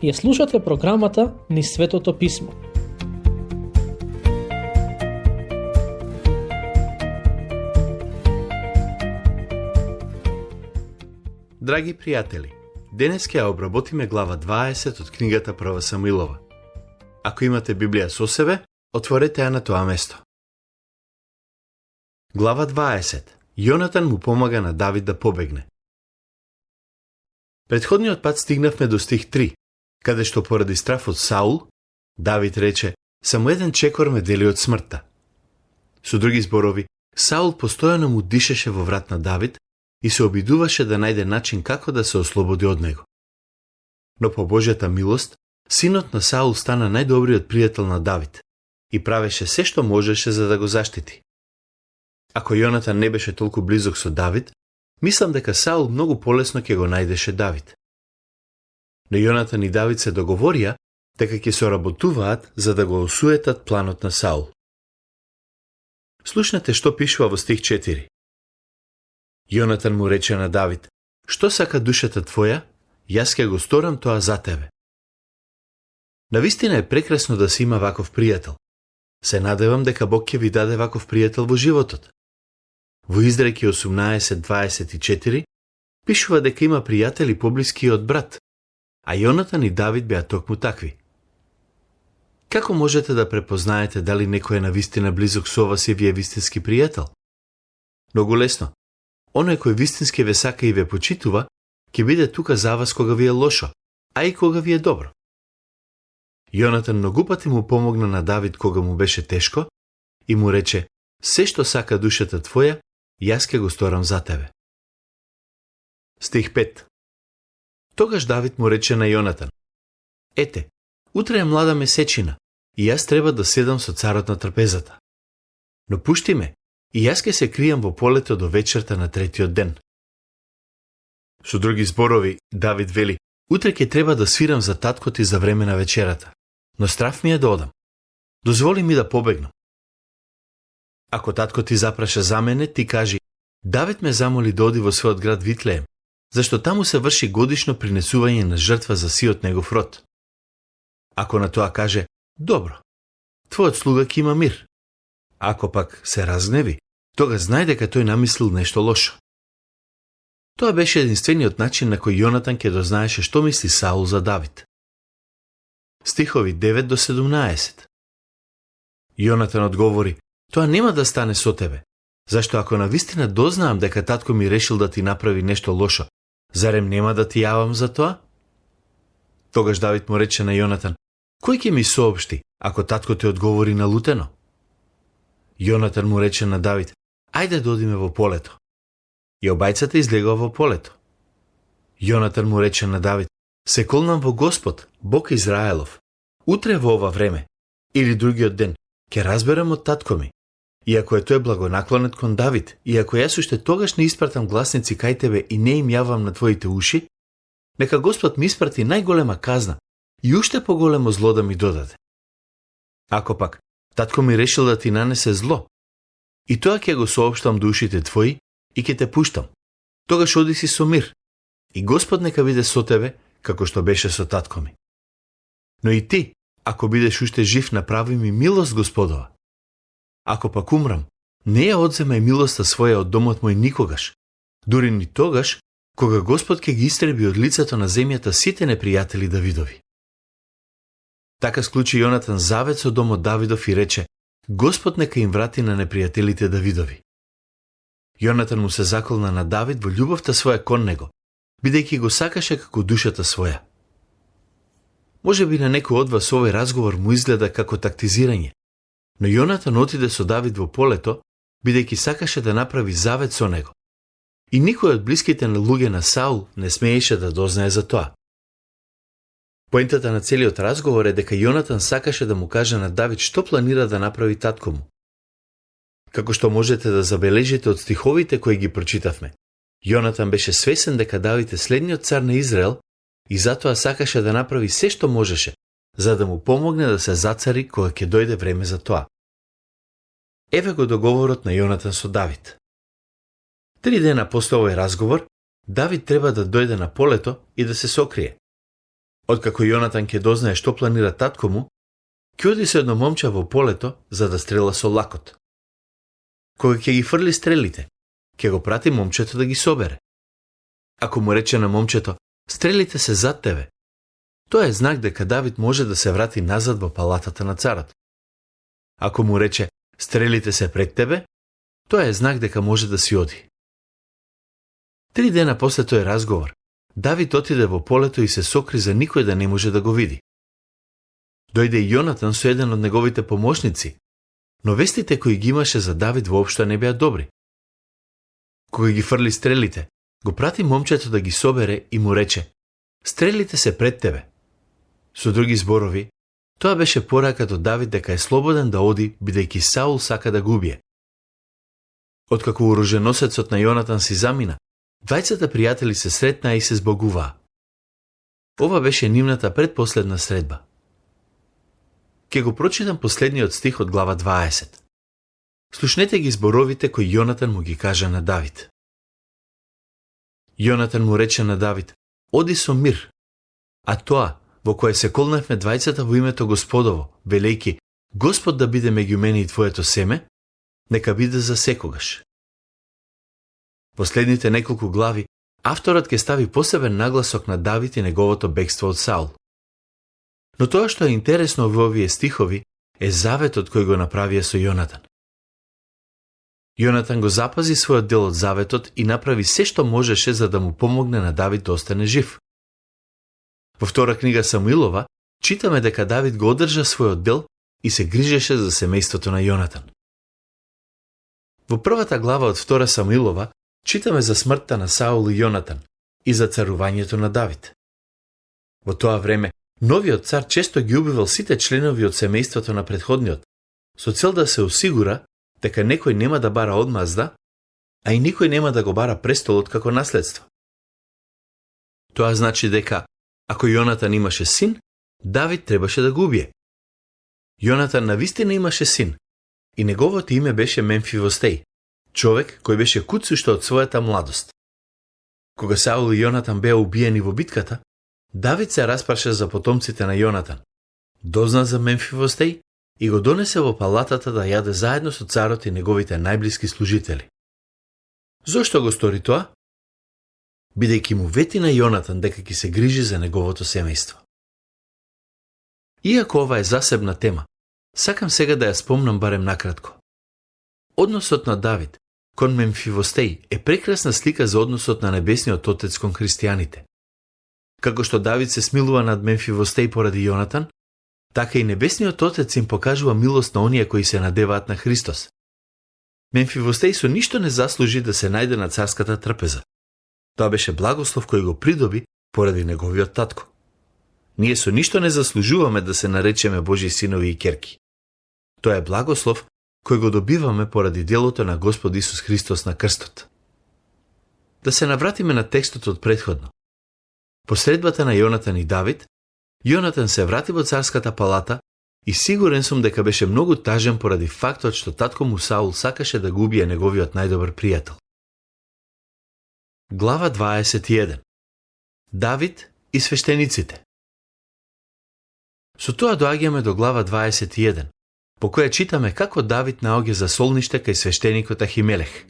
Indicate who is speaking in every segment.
Speaker 1: Ја слушате програмата Низ Светото Писмо.
Speaker 2: Драги пријатели, денес ќе ја обработиме глава 20 од книгата Прва Самуилова. Ако имате Библија со себе, отворете ја на тоа место. Глава 20. Јонатан му помага на Давид да побегне. Предходниот пат стигнавме до стих 3, каде што поради страф од Саул, Давид рече: само еден чекор ме дели од смртта. Со други зборови, Саул постојано му дишеше во врат на Давид и се обидуваше да најде начин како да се ослободи од него. Но по Божјата милост, синот на Саул стана најдобриот пријател на Давид и правеше се што можеше за да го заштити. Ако Јонатан не беше толку близок со Давид, мислам дека Саул многу полесно ќе го најдеше Давид. Но Јонатан и Давид се договорија дека ќе соработуваат за да го осуетат планот на Саул. Слушнете што пишува во стих 4. Јонатан му рече на Давид: што сака душата твоја, јас ќе го сторам тоа за тебе. Навистина е прекрасно да се има ваков пријател. Се надевам дека Бог ќе ви даде ваков пријател во животот. Во Изреки 18:24 пишува дека има пријатели поблиски од брат, а Јонатан и Давид беа токму такви. Како можете да препознаете дали некој е навистина близок со вас и ви е вистински пријател? Многу лесно. Оној кој вистински ве сака и ве почитува, ќе биде тука за вас кога ви е лошо, а и кога ви е добро. Јонатан многу пати му помогна на Давид кога му беше тешко и му рече: се што сака душата твоја, јас ќе го сторам за тебе. Стих 5. Тогаш Давид му рече на Јонатан: ете, утре е млада месечина и јас треба да седам со царот на трпезата. Но пушти ме и јас ќе се кријам во полето до вечерта на третиот ден. Со други зборови, Давид вели: утре ќе треба да свирам за татко ти за време на вечерата, но страф ми е да одам. Дозволи ми да побегнам. Ако татко ти запраша за мене, ти кажи: Давид ме замоли да оди во својот град Витлеем, зашто таму се врши годишно принесување на жртва за сиот негов род. Ако на тоа каже: добро, твојот слуга ќе има мир. Ако пак се разгневи, тога знај дека тој намислил нешто лошо. Тоа беше единствениот начин на кој Јонатан ќе дознаеше што мисли Саул за Давид. Стихови 9 до 17. Јонатан одговори: тоа нема да стане со тебе, зашто ако навистина дознаам дека татко ми решил да ти направи нешто лошо, зарем нема да ти јавам за тоа? Тогаш Давид му рече на Јонатан: кој ќе ми соопшти ако татко те одговори налутено? Јонатан му рече на Давид: ајде да одиме во полето. И обајцата излегува во полето. Јонатан му рече на Давид: се колнам во Господ, Бог Израелов, утре во ова време, или другиот ден, ќе разберам од татко ми. И ако е тој благонаклонет кон Давид, и ако јас уште тогаш не испратам гласници кај тебе и не им јавам на твоите уши, нека Господ ми испрати најголема казна и уште поголемо зло да ми додаде. Ако пак татко ми решил да ти нанесе зло, и тоа ќе го соопштам до ушите твои и ќе те пуштам, тогаш оди си со мир, и Господ нека биде со тебе, како што беше со татко ми. Но и ти, ако бидеш уште жив, направи ми милост Господова. Ако пак умрам, не ја одземај милоста своја од домот мој никогаш, дури ни тогаш, кога Господ ќе ги истреби од лицето на земјата сите непријатели Давидови. Така склучи Јонатан завет со домот Давидов и рече: Господ нека им врати на непријателите Давидови. Јонатан му се заколна на Давид во љубовта своја кон него, бидејќи го сакаше како душата своја. Може би на некој од вас овој разговор му изгледа како тактизирање, но Јонатан отиде со Давид во полето, бидејќи сакаше да направи завет со него. И никој од блиските на луѓе на Саул не смееше да дознае за тоа. Поентата на целиот разговор е дека Јонатан сакаше да му каже на Давид што планира да направи татко му. Како што можете да забележите од стиховите кои ги прочитавме, Јонатан беше свесен дека Давид е следниот цар на Израел и затоа сакаше да направи се што можеше, за да му помогне да се зацари кога ќе дојде време за тоа. Еве го договорот на Јонатан со Давид. 3 дена после овој разговор, Давид треба да дојде на полето и да се сокрие. Откако Јонатан ќе дознае што планира татко му, ќе оди со едно момче во полето за да стрела со лакот. Кога ќе ги фрли стрелите, ќе го прати момчето да ги собере. Ако му рече на момчето, стрелите се зад тебе, тоа е знак дека Давид може да се врати назад во палатата на царот. Ако му рече, стрелите се пред тебе, тоа е знак дека може да си оди. 3 дена после тој разговор, Давид отиде во полето и се сокри за никој да не може да го види. Дојде и Јонатан со еден од неговите помошници, но вестите кои ги имаше за Давид воопшто не беа добри. Кога ги фрли стрелите, го прати момчето да ги собере и му рече: стрелите се пред тебе. Со други зборови, тоа беше пораката од Давид дека е слободен да оди, бидејќи Саул сака да го убие. Откако оруженосецот на Јонатан си замина, двајцата пријатели се сретнаа и се збогуваа. Ова беше нивната предпоследна средба. Ке го прочитам последниот стих од глава 20. Слушнете ги зборовите кои Јонатан му ги кажа на Давид. Јонатан му рече на Давид: оди со мир, а тоа во кое се колневме двајцата во името Господово, велејки: Господ да биде меѓу мене и твоето семе, нека биде за секогаш. Последните неколку глави, авторот ќе стави посебен нагласок на Давид и неговото бегство од Саул. Но тоа што е интересно во овие стихови е заветот кој го направија со Јонатан. Јонатан го запази својот дел од заветот и направи се што можеше за да му помогне на Давид да остане жив. Во втора книга Самуилова читаме дека Давид го одржа својот дел и се грижеше за семејството на Јонатан. Во првата глава од втора Самуилова читаме за смртта на Саул и Јонатан и за царувањето на Давид. Во тоа време, новиот цар често ги убивал сите членови од семејството на претходниот, со цел да се осигура дека некој нема да бара одмазда, а и никој нема да го бара престолот како наследство. Тоа значи дека, ако Јонатан имаше син, Давид требаше да го убие. Јонатан навистина имаше син, и неговото име беше Мемфивостеј, човек кој беше куц уште од својата младост. Кога Саул и Јонатан беа убиени во битката, Давид се распраше за потомците на Јонатан, дозна за Мемфивостеј и го донесе во палатата да јаде заедно со царот и неговите најблиски служители. Зошто го стори тоа? Бидејќи му вети на Јонатан дека ќе се грижи за неговото семејство. Иако ова е засебна тема, сакам сега да ја спомнам барем накратко. Односот на Давид кон Мемфивостеј е прекрасна слика за односот на небесниот Отец кон христијаните. Како што Давид се смилува над Мемфивостеј поради Јонатан, така и небесниот Отец им покажува милост на оние кои се надеваат на Христос. Мемфивостеј со ништо не заслужи да се најде на царската трпеза. Тоа беше благослов кој го придоби поради неговиот татко. Ние со ништо не заслужуваме да се наречеме Божји синови и ќерки. Тоа е благослов кој го добиваме поради делото на Господ Исус Христос на крстот. Да се навратиме на текстот од претходно. По средбата на Јонатан и Давид, Јонатан се врати во царската палата и сигурен сум дека беше многу тажен поради фактот што татко му Саул сакаше да го убие неговиот најдобар пријател. Глава 21. Давид и свештениците. Со тоа доаѓаме до глава 21, по која читаме како Давид наоѓа за солниште кај свештеникот Ахимелех.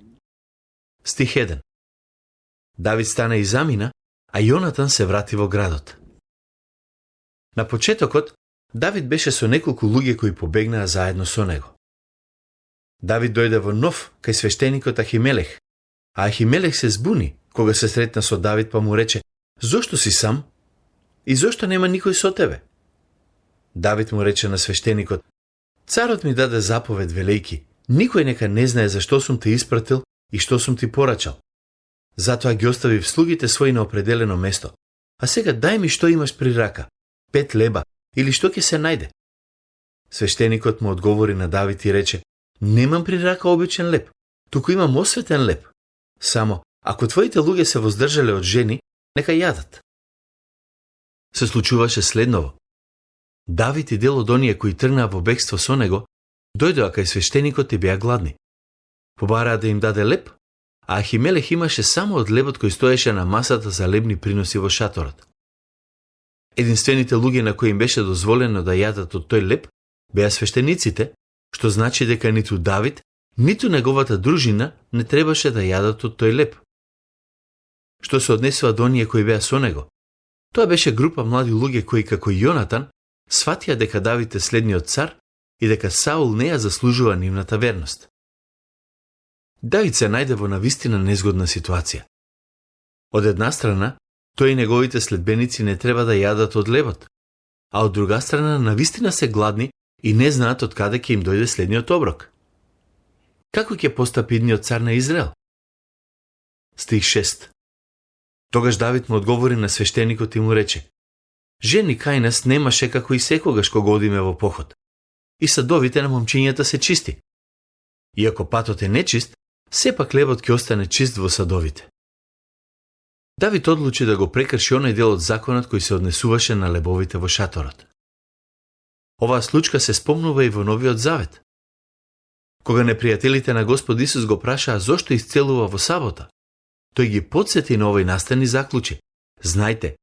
Speaker 2: Стих 1. Давид стана и замина, а Јонатан се врати во градот. На почетокот, Давид беше со неколку луѓе кои побегнаа заедно со него. Давид дојде во Нов кај свештеникот Ахимелех, а Ахимелех се збуни кога се сретна со Давид па му рече: зошто си сам? И зошто нема никој со тебе? Давид му рече на свештеникот: царот ми даде заповед велејки: никој нека не знае зашто сум те испратил и што сум ти порачал. Затоа ги оставив слугите своји на определено место. А сега дај ми што имаш при рака, 5 леба или што ќе се најде. Свештеникот му одговори на Давид и рече: немам при рака обичен леб, туку имам осветен леб. Само, ако твоите луѓе се воздржале од жени, нека јадат. Се случуваше следново. Давид и дел од оние кои тргнаа во бегство со него, дојдоа кај свештеникот и беа гладни. Побараа да им даде леб, а Ахимелех имаше само од лебот кој стоеше на масата за лебни приноси во шаторот. Единствените луѓе на кои им беше дозволено да јадат од тој леб беа свештениците, што значи дека ниту Давид, ниту неговата дружина не требаше да јадат од тој леб. Што се однесува до оние кои беа со него, тоа беше група млади луѓе кои, како Јонатан, сватија дека Давид е следниот цар и дека Саул не ја заслужува нивната верност. Давид се најде во навистина незгодна ситуација. Од една страна, тој и неговите следбеници не треба да јадат од лебот, а од друга страна навистина се гладни и не знаат од каде ќе им дојде следниот оброк. Како ќе постапи идниот цар на Израел? Стих 6. Тогаш Давид му одговори на свештеникот и му рече: Жени кај нас немаше како и секогаш кога одиме во поход. И садовите на момчињата се чисти. Иако патот е нечист, сепак лебот ќе остане чист во садовите. Давид одлучи да го прекрши оној дел од законот кој се однесуваше на лебовите во шаторот. Оваа случка се спомнува и во Новиот Завет. Кога непријателите на Господ Исус го прашаа зошто исцелува во сабота, тој ги потсети на овој настан и заклучи: Знајте,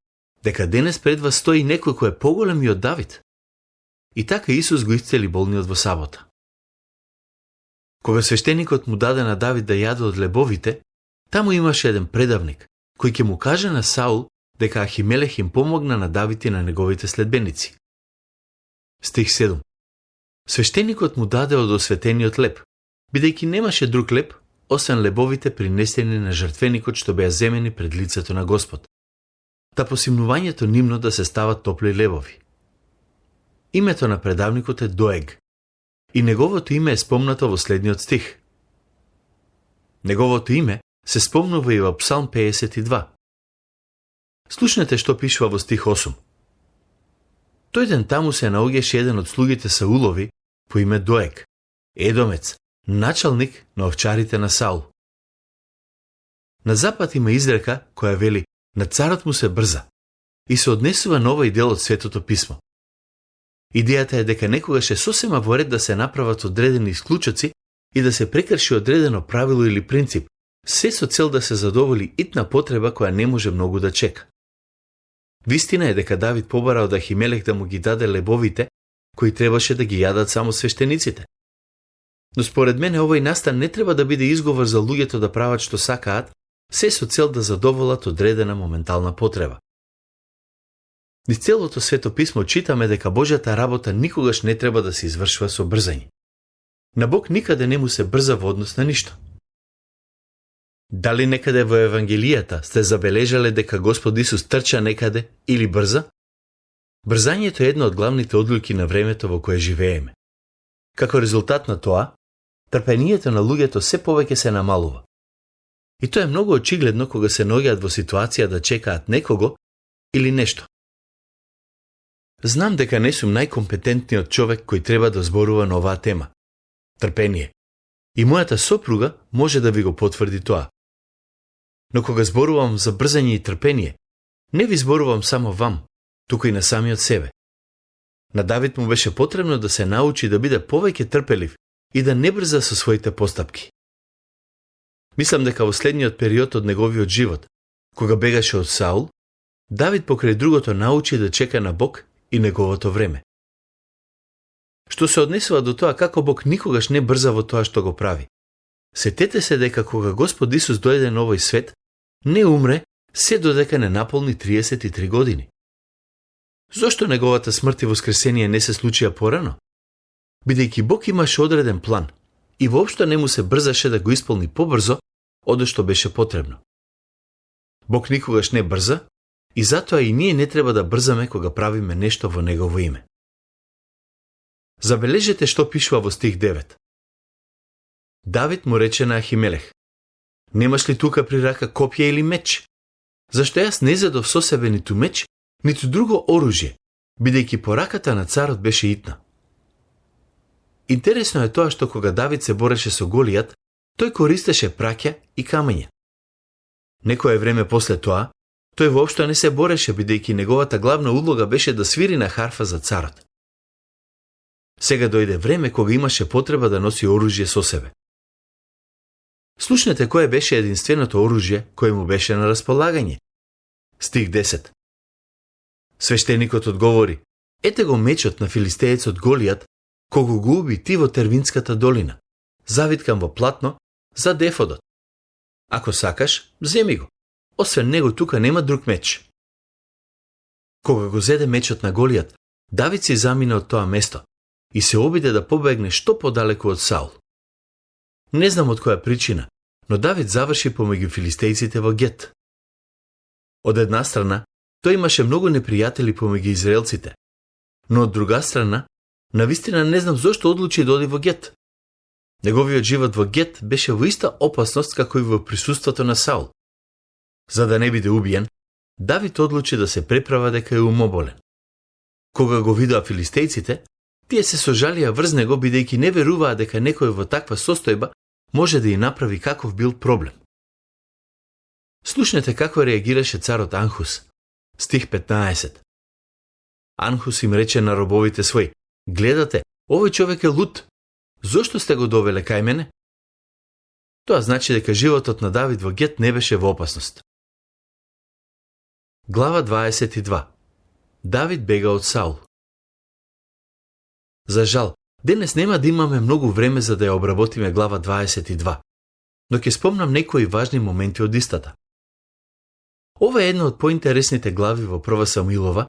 Speaker 2: дека денес пред вас стои некој кој е поголем и од Давид. И така Исус го исцели болниот во сабота. Кога свештеникот му даде на Давид да јаде од лебовите, таму имаше еден предавник, кој ќе му каже на Саул дека Ахимелех им помогна на Давид и на неговите следбеници. Стих 7. Свештеникот му даде од осветениот леб, бидејќи немаше друг леб, освен лебовите принесени на жртвеникот што беа земени пред лицето на Господ. Та по симнувањето нивно да се стават топли лебови. Името на предавникот е Доег, и неговото име е спомнато во следниот стих. Неговото име се спомнува и во Псалм 52. Слушнете што пишува во стих 8. Тој ден таму се наоѓаше еден од слугите Саулови по име Доег, едомец, началник на овчарите на Саул. На запад има изрека која вели: на царот му се брза, и се однесува на овој дел од Светото писмо. Идејата е дека некогаш е сосема во ред да се направат одредени исклучоци и да се прекрши одредено правило или принцип, се со цел да се задоволи итна потреба која не може многу да чека. Вистина е дека Давид побара од Ахимелех да му ги даде лебовите, кои требаше да ги јадат само свештениците. Но според мене овој настан не треба да биде изговор за луѓето да прават што сакаат, се со цел да задоволат одредена моментална потреба. Низ целото Свето писмо читаме дека Божјата работа никогаш не треба да се извршува со брзање. На Бог никаде не му се брза во однос на ништо. Дали некаде во Евангелијата сте забележале дека Господ Исус трча некаде или брза? Брзањето е една од главните одлуки на времето во кое живееме. Како резултат на тоа, трпението на луѓето се повеќе се намалува. И тоа е многу очигледно кога се наоѓаат во ситуација да чекаат некого или нешто. Знам дека не сум најкомпетентниот човек кој треба да зборува на оваа тема. Трпение. И мојата сопруга може да ви го потврди тоа. Но кога зборувам за брзање и трпение, не ви зборувам само вам, туку и на самиот себе. На Давид му беше потребно да се научи да биде повеќе трпелив и да не брза со своите постапки. Мислам дека во следниот период од неговиот живот, кога бегаше од Саул, Давид покрај другото научи да чека на Бог и неговото време. Што се однесува до тоа како Бог никогаш не брза во тоа што го прави. Сетете се дека кога Господ Исус дојде на овој свет, не умре се додека не наполни 33 години. Зошто неговата смрт и воскресение не се случија порано? Бидејќи Бог имаше одреден план и воопшто не му се брзаше да го исполни побрзо од што беше потребно. Бог никогаш не брза и затоа и ние не треба да брзаме кога правиме нешто во Негово име. Забележете што пишува во стих 9. Давид му рече на Ахимелех: немаш ли тука при рака копје или меч? Зашто јас не зедов со себе ниту меч, ниту друго оружје, бидејќи пораката на царот беше итна. Интересно е тоа што кога Давид се бореше со Голијат, тој користеше праќа и камења. Некое време после тоа, тој воопшто не се бореше бидејќи неговата главна улога беше да свири на харфа за царот. Сега дојде време кога имаше потреба да носи оружје со себе. Слушнете кое беше единственото оружје кое му беше на располагање. Стих 10. Свештеникот одговори: ете го мечот на филистеецот Голијат, кого го уби ти во Тервинската долина, завиткан во платно за ефодот. Ако сакаш, земи го. Освен него тука нема друг меч. Кога го зеде мечот на Голијат, Давид си замина од тоа место и се обиде да побегне што подалеку од Саул. Не знам од која причина, но Давид заврши помеѓу филистејците во Гет. Од една страна, тој имаше многу непријатели помеѓу израелците, но од друга страна, навистина не знам зошто одлучи да оди во Гет. Неговиот живот во Гет беше во иста опасност како и во присуството на Саул. За да не биде убиен, Давид одлучи да се преправа дека е умоболен. Кога го видоа филистејците, тие се сожалија врз него бидејќи не веруваа дека некој во таква состојба може да ја направи каков бил проблем. Слушнете како реагираше царот Анхус. Стих 15. Анхус им рече на робовите своји: гледате, овој човек е луд. Зошто сте го довеле кај мене? Тоа значи дека животот на Давид во Гет не беше во опасност. Глава 22. Давид бега од Саул. За жал, денес нема да имаме многу време за да ја обработиме глава 22, но ќе спомнам некои важни моменти од истата. Ова е една од поинтересните глави во Прва Самуилова,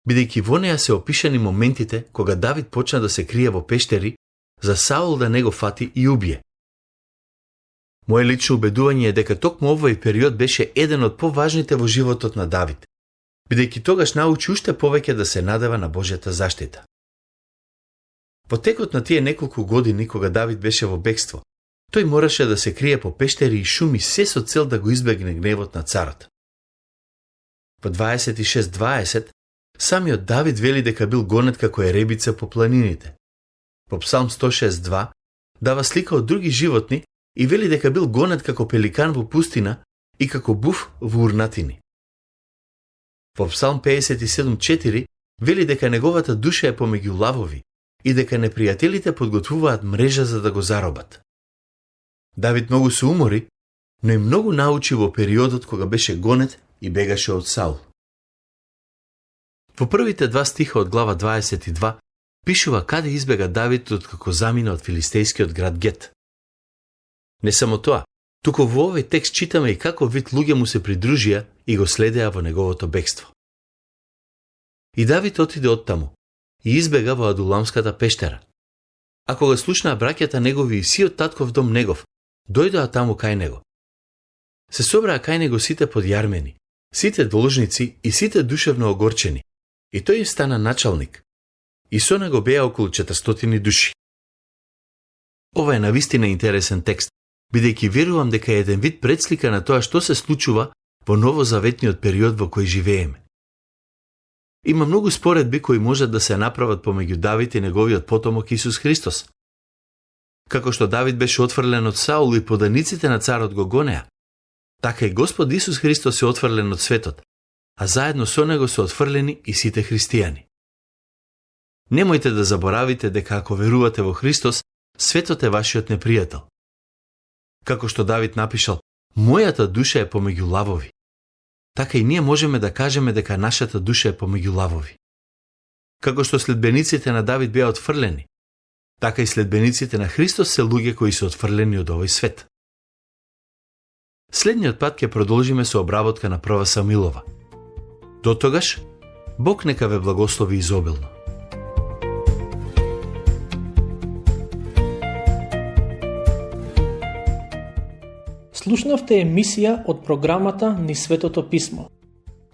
Speaker 2: бидејќи во неа се опишани моментите кога Давид почна да се крие во пештери за Саул да не го фати и убие. Моje лично убедување е дека токму овој период беше еден од поважните во животот на Давид, бидејќи тогаш научи уште повеќе да се надева на Божјата заштита. Во текот на тие неколку години кога Давид беше во бегство, тој мораше да се крие по пештери и шуми се со цел да го избегне гневот на царот. Во 26:20 самиот Давид вели дека бил гонет како еребица по планините. Во Псалм 106:2 дава слика од други животни и вели дека бил гонет како пеликан во пустина и како буф во урнатини. Во Псалм 57:4 вели дека неговата душа е помеѓу лавови и дека непријателите подготвуваат мрежа за да го заробат. Давид многу се умори, но и многу научи во периодот кога беше гонет и бегаше од Саул. Во првите два стиха од глава 22 пишува каде избега Давид откако замина од филистејскиот град Гет. Не само тоа, туку во овој текст читаме и како вид луѓе му се придружија и го следеа во неговото бегство. И Давид отиде оттаму и избега во Адуламската пештера. А кога слушнаа браќата негови и сиот татков дом негов, дојдоа таму кај него. Се собраа кај него сите подјармени, сите должници и сите душевно огорчени, и тој им стана началник. И со него беа околу 400 души. Ова е навистина интересен текст, бидејќи верувам дека е еден вид предслика на тоа што се случува во новозаветниот период во кој живееме. Има многу споредби кои можат да се направат помеѓу Давид и неговиот потомок Исус Христос. Како што Давид беше отфрлен од Саул и поданиците на царот го гонеа, така и Господ Исус Христос е отфрлен од светот, а заедно со него се отфрлени и сите христијани. Немојте да заборавите дека ако верувате во Христос, светот е вашиот непријател. Како што Давид напишал: мојата душа е помеѓу лавови. Така и ние можеме да кажеме дека нашата душа е помеѓу лавови. Како што следбениците на Давид беа отфрлени, така и следбениците на Христос се луѓе кои се отфрлени од овој свет. Следниот пат ќе продолжиме со обработка на Прва Самуилова. До тогаш, Бог нека ве благослови изобилно.
Speaker 1: Слушнавте емисија од програмата Ни Светото Писмо.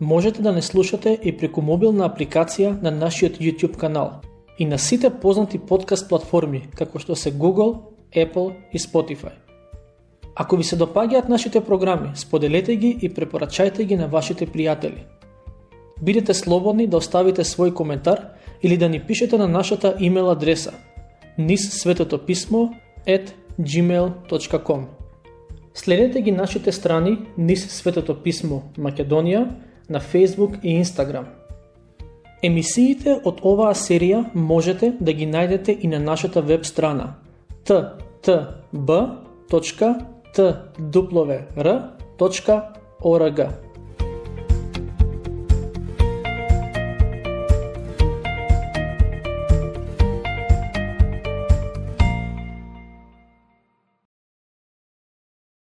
Speaker 1: Можете да не слушате и преку мобилна апликација на нашиот YouTube канал и на сите познати подкаст платформи, како што се Google, Apple и Spotify. Ако ви се допаѓаат нашите програми, споделете ги и препорачајте ги на вашите пријатели. Бидете слободни да оставите свој коментар или да ни пишете на нашата имейл адреса nissvetotopismo@gmail.com. Следете ги нашите страни Низ Светото Писмо Македонија на Facebook и Instagram. Емисиите од оваа серија можете да ги најдете и на нашата веб страна ttb.twr.org.